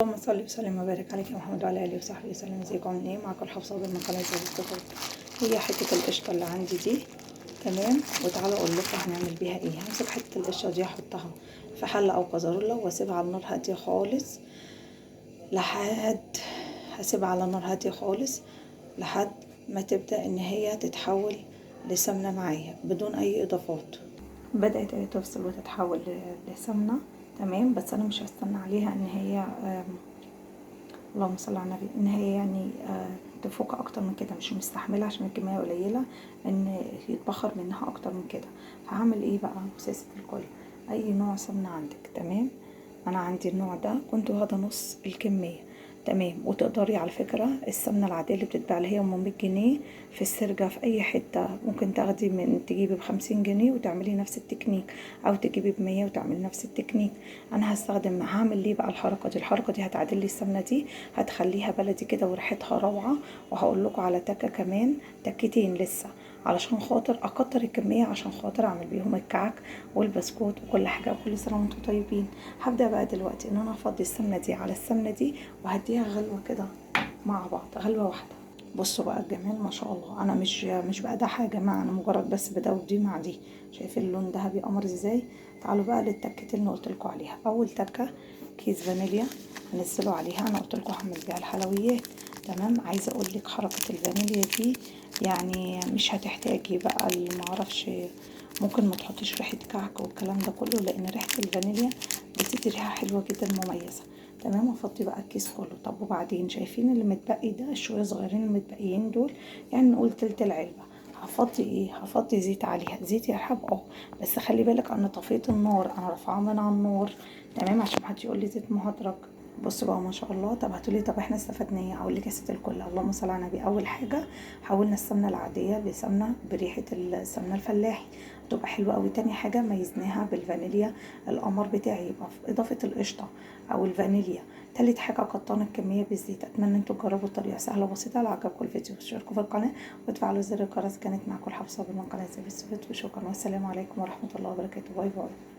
اللهم صل وسلم وبارك عليك يا محمد وعلى اله وصحبه وسلم. ازيكم عاملين ايه؟ معاكم الحفصه من قناة الصفات. هي حتة القشطه اللي عندي دي، تمام؟ وتعالوا اقول لكم هنعمل بيها ايه. همسك حتة القشطه دي احطها في حله او كزرولة واسيبها على النار هادية خالص لحد هسيبها على نار هادية خالص لحد ما تبدا ان هي تتحول لسمنه معايا بدون اي اضافات. بدات هي تفصل وتتحول لسمنه، تمام؟ بس انا مش هستنى عليها ان هي اللهم صل على النبي، ان هي يعني تفك اكتر من كده، مش مستحمله عشان الكمية قليله ان يتبخر منها اكتر من كده. فهعمل ايه بقى؟ بساسه الكل، اي نوع سمنه عندك، تمام؟ انا عندي النوع ده، كنت واخده نص الكمية، تمام؟ وتقدري على فكرة السمنة العادية اللي بتتباع اللي هي ام 100 جنيه في السرجه في اي حتة، ممكن تاخدي من تجيبي ب50 جنيه وتعملي نفس التكنيك، او تجيبي ب100 وتعملي نفس التكنيك. انا هعمل ليه بقى الحركة دي؟ الحركة دي هتعدل لي السمنة دي، هتخليها بلدي كده وريحتها روعه. وهقول لكم على تكه كمان، تكتين لسه، علشان خاطر اكتر الكمية، عشان خاطر اعمل بيهم الكعك والبسكوت وكل حاجة. وكل سنة وانتم طيبين. هبدا بقى دلوقتي ان انا افضي السمنة دي على السمنة دي وهديها غلوه كده مع بعض، غلوه واحدة. بصوا بقى الجمال ما شاء الله. انا مش بقدحها يا جماعة، انا مجرد بس بدوب دي مع دي. شايفين اللون ذهبي قمر ازاي؟ تعالوا بقى للتكتين اللي قلت لكم عليها. اول تكه كيس فانيليا هنزله عليها، انا قلت لكم هعمل بيها الحلويات، تمام؟ عايزه اقول لك حركة الفانيليا دي يعني مش هتحتاجي بقى معرفش، ممكن ما تحطيش ريحه كعك والكلام ده كله، لان ريحه الفانيليا بتدي ريحه حلوة جدا مميزة، تمام؟ وافضي بقى الكيس كله. طب وبعدين شايفين اللي متبقي ده، شوية صغيرين المتبقيين دول، يعني نقول تلت العلبة. هفضي ايه؟ هفضي زيت عليها، زيت يرحب بس خلي بالك انا طفيت النار، انا رافعاه من على النار، تمام؟ عشان محدش يقول لي زيت مهدرج. بصوا بقى ما شاء الله. طب هتقولي طب احنا استفدنا ايه؟ هقول لك يا ست الكل، اللهم صل على النبي. اول حاجة حولنا السمنة العادية لسمنه بريحه السمنة الفلاحي، هتبقى حلوة قوي. تاني حاجة ميزناها بالفانيليا القمر بتاعي، يبقى في اضافه القشطه او الفانيليا. تالت حاجة كترنا الكمية بالزيت. اتمنى انتوا تجربوا الطريقة، سهلة وبسيطة. لو عجبكم الفيديو اشتركوا في القناة وتفعلوا زر الجرس. كانت معاكم الحفصه من قناة زي السويت، وشكرا والسلام عليكم ورحمة الله وبركاته. bye bye.